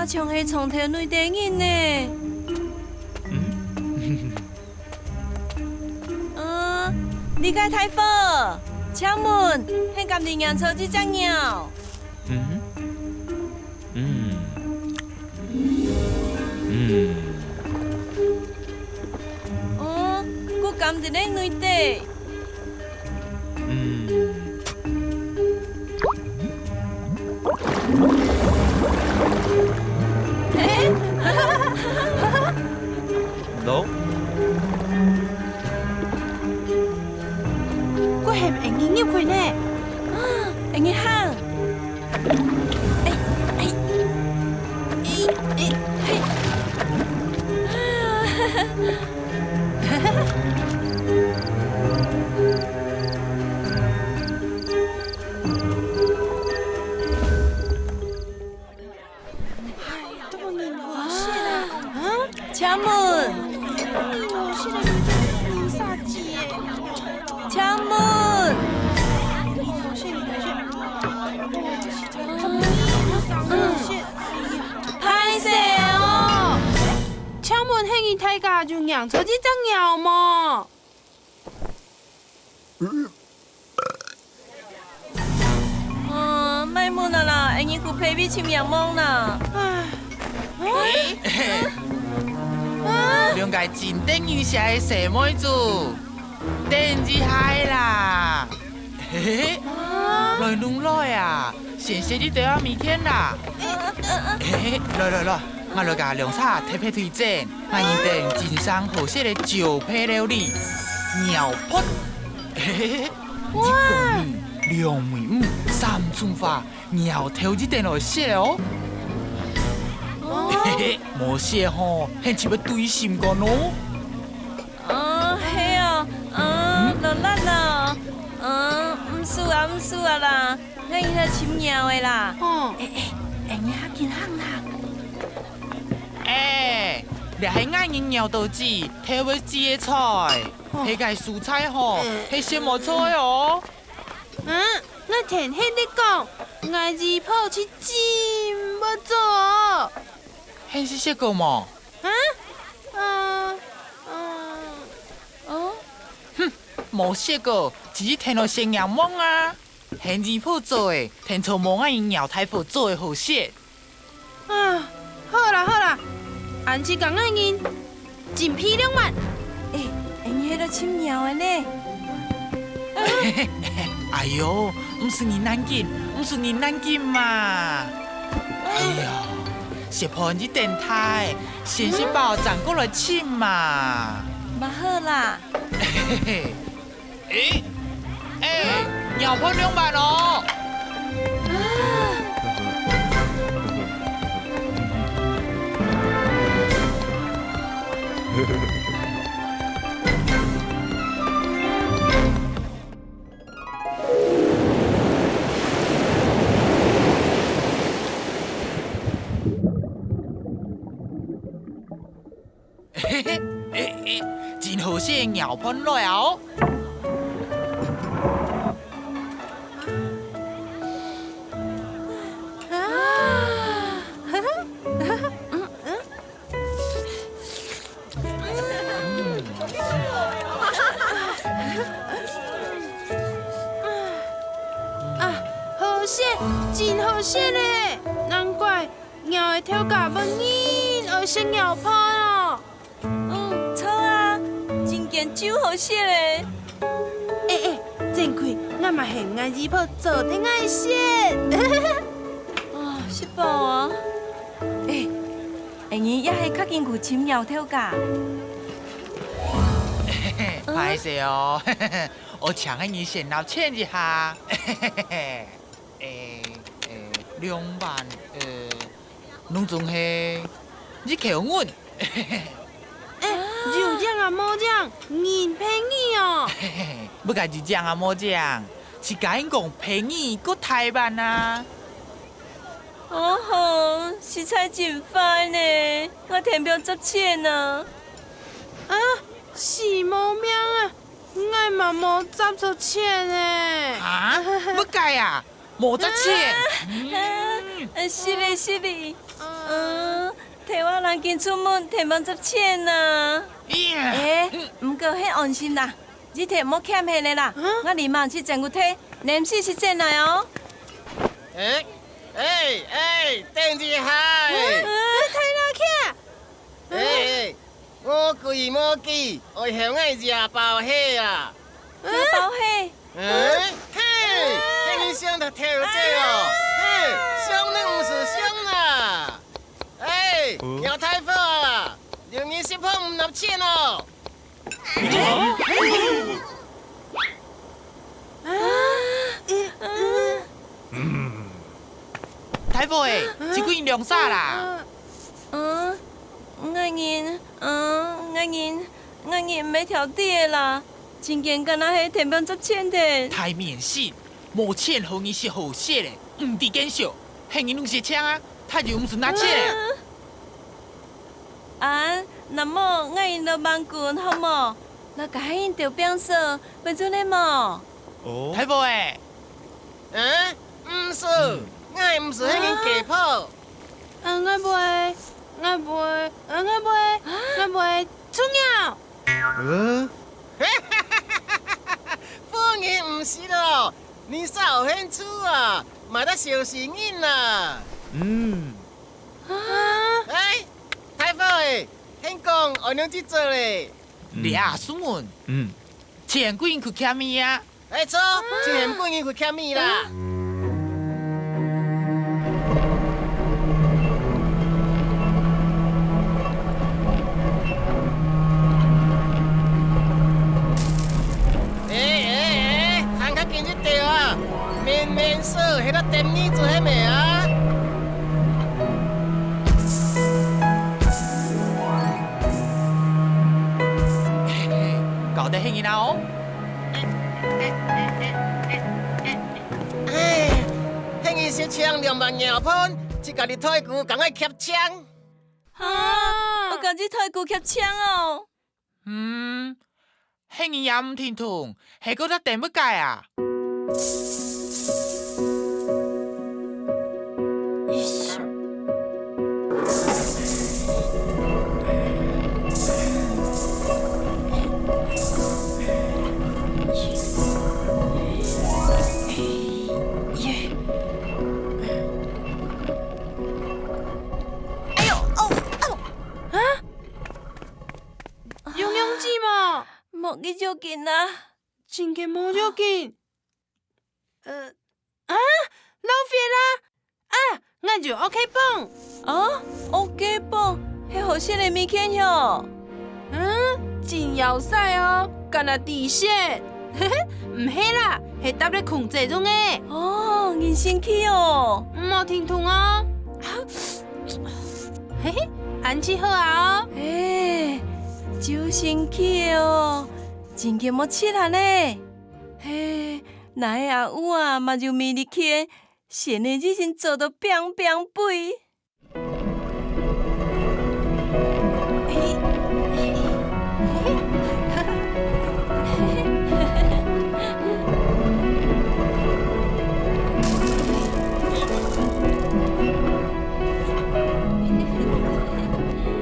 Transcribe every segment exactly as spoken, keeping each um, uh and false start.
像係床頭內底人呢。嗯？嗯，你个大伙，請問，係敢知䀴著這隻鳥？嗯？嗯。嗯。哦，佢敢在這內底？ 嗯。喏。該係𠊎人入去呢。𠊎人行。哎，哎，哎，哎，嘿。啊。 請問？請問？ 歹勢哦！請問係你大家有䀴著這隻鳥無？哦，莫問啊啦，𠊎人去別位尋䀴望啦。唉。欸？啊！兩個真得人惜个細妹子，等一下啦！嘿嘿，啊！來，攏來啊！ 先食這兜仔物件啦。嘿嘿，來來來，𠊎來共兩儕特別推薦，𠊎人等真正好食个招牌料理，鳥飯。嘿嘿嘿，哇！一公米、兩尾魚、三種花，鳥頭一定愛食哦。哦。嘿嘿，無食吼，還食會對心肝哦。 哦，係哦，嗯，勞力啦，嗯，毋使啊，毋使啊啦，𠊎人來尋鳥仔啦。哦。欸欸，𠊎人較緊行啦。欸，這係𠊎人鳥肚子頭會煮个菜，哦。這个蔬菜吼，嗯。係食無錯个哦。嗯，𠊎聽你講，𠊎姨婆係真會做哦。你食過無？ 啊？嗯，嗯，哦？哼，無食過，只係聽著先仰望啊。係你婆做个，聽著無𠊎人鳥大伙做个好食。啊，好啦好啦，恁樣講𠊎人準備兩碗。欸，𠊎人係來尋鳥个呢。哎喲，毋使你恁緊，毋使你恁緊嘛。哎呀，食飯一等待， 先食飽正過來尋嘛。嘛好啦。嘿嘿，欸，欸，鳥飯兩碗哦。啊。 嘿嘿，欸欸，真好食个鳥飯來啊哦！啊！嗯嗯。 啊，好食，真好食咧！難怪鳥仔頭家問人愛食鳥飯哦。嗯，著啊，真經就好食咧。欸欸，真虧，𠊎嘛係𠊎姨婆做得𠊎食。啊，食飽啊。欸， 𠊎人也係較緊去尋鳥頭家。嘿嘿，嗯？歹勢哦，𠊎請你先納錢一下。欸，欸，兩萬，呃，攏總係一箍銀。欸，有影啊無影，人便宜哦。嘿嘿，毋過有影啊無影，自家人講便宜，閣大碗啊。 哦吼，實在真壞呢！𠊎天天輒錢啊！啊，死無命啊！𠊎嘛無輒著錢呢！啊，麼个啊？無輒錢？啊，啊，失禮，失禮。嗯，頭仔，𠊎緊出門，天門十千啊。欸，毋過你安心啦，日頭無欠忒咧啦，啊？𠊎這馬去整骨頭，臨時去整來哦。欸，欸，欸，等一下欸。啊，大蝲䗁！欸，欸， 烏龜無記，愛喊𠊎夜包蟹啊！夜包蟹？欸，嘿，你想到頭這哦，嘿，想你毋使想啊！欸，姚大哥啊，留你十箍毋納錢哦！啊，嗯。 大哥欸，這個人兩儕啦。嗯，𠊎人，嗯，𠊎人，𠊎人毋係條底个啦，真經敢若係天門十千个。大面神，無錢予你食好勢咧，毋知見笑，喊你攏食青啊，他又毋使拿錢咧。啊，若無，𠊎人來辦公好無？來甲𠊎人鬥拚掃，會做得無？哦。大哥欸， 啊，毋使，𠊎毋使喊你家婆。啊，𠊎會，𠊎會，啊，𠊎會，𠊎會，臭鳥。嗯？婦人毋使咯，你少獻臭啊，嘛得小心人啊。嗯。啊？欸，大哥欸，你講愛仰子做咧？這阿叔問。嗯。錢歸人去欠你啊。 欸，著，今日毋過你去欠你啦。欸，欸，欸，行較緊一點啊！明明是，係到等你做係無啊？嘿嘿，搞得很熱鬧哦。 唉，喊你食青兩萬兩銀，自家佇太古敢愛吃青？哈，啊。我敢佇太古吃青哦。嗯，喊你也毋停動，係過得等不改啊？ 哎喲，哦，哦。啊？有仰子無？無幾要緊啊。真个無要緊。呃，啊，漏血啦！啊，𠊎有OK繃。啊，OK繃，係好食个物件喲。嗯，真要塞哦，敢若豬血。毋係啦， 係搭咧控制中个。哦，恁神奇哦！毋好停動哦。嘿嘿，恁就好啊哦。嘿，就神奇哦，真个無䆀啊呢。嘿，若係阿有啊，嘛有米粒圈，先个已經做到拚拚飛。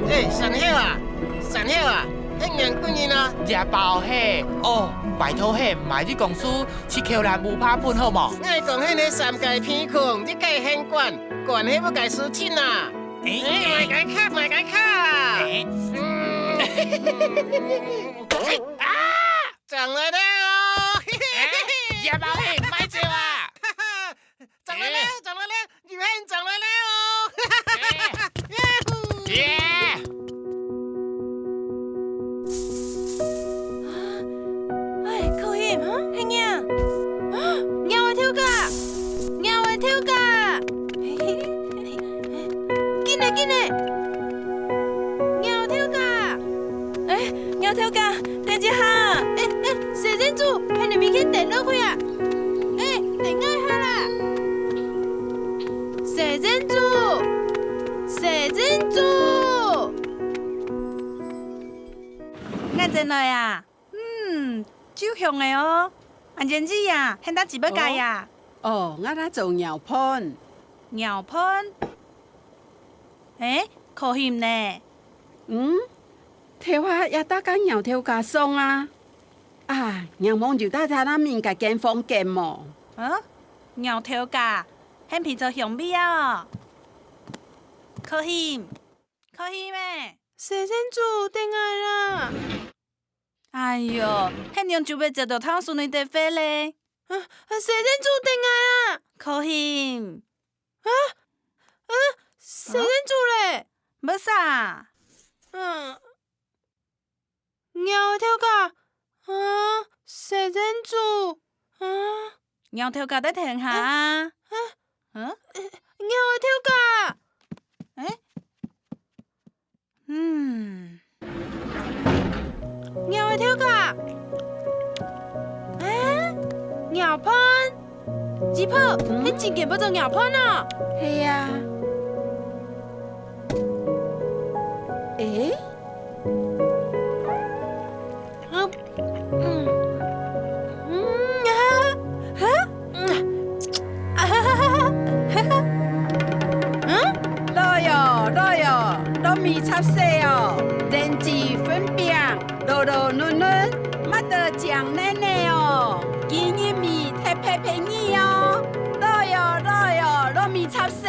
欸，善後啊，善後啊，恁樣緊人啊！夜包係，哦，拜託係，毋係你講書， 去扣籃無拍分好無？𠊎講該个三界鼻空，一界玄關，關係毋該事情啊！欸，欸，莫該卡，莫該卡！欸。嗯。啊！轉來了哦！欸，夜包係，莫走啊！轉來了，欸。轉來了！ 有人轉來了哦！耶！耶！哎，可欣，係你啊？貓仔頭家，貓仔頭家！緊來，緊來！貓頭家！哎，貓頭家，等一下！哎，哎，細珍珠，喊你明天等落去啊！哎，等𠊎下啦！ 細珍珠，細珍珠。𠊎轉來啊，嗯，酒香个哦。恁樣子啊，喊到幾百个呀？哦，哦，𠊎來做貓牯。貓牯？欸，可心呢？嗯，頭下也搭个貓頭鷹相啊。啊，仰無有在他那面个間房間無？啊？貓頭鷹，還鼻著香味啊哦！可心，可心咩？細珍珠，等𠊎啦！ 哎喲，係仰就會接到聽說你得飛咧？啊，啊，細珍珠等𠊎啊！可心。啊，啊，細珍珠咧？無啥。嗯，貓頭鷹，啊，細珍珠，啊，貓頭鷹在天下啊。啊，嗯？貓頭鷹。欸？ 嗯。貓仔頭家。啊？貓牯？姨婆，嗯？你真經變做貓牯哦？係啊。欸？嗯。 嗯，嗯，啊，啊，嗯，啊，哈哈哈哈哈哈。嗯？來喲，來喲，糯米礤細哦，蓮子粉餅，糯糯嫩嫩，擘到靚蔫蔫哦，今日咪特別便宜哦。來喲，來喲，糯米礤細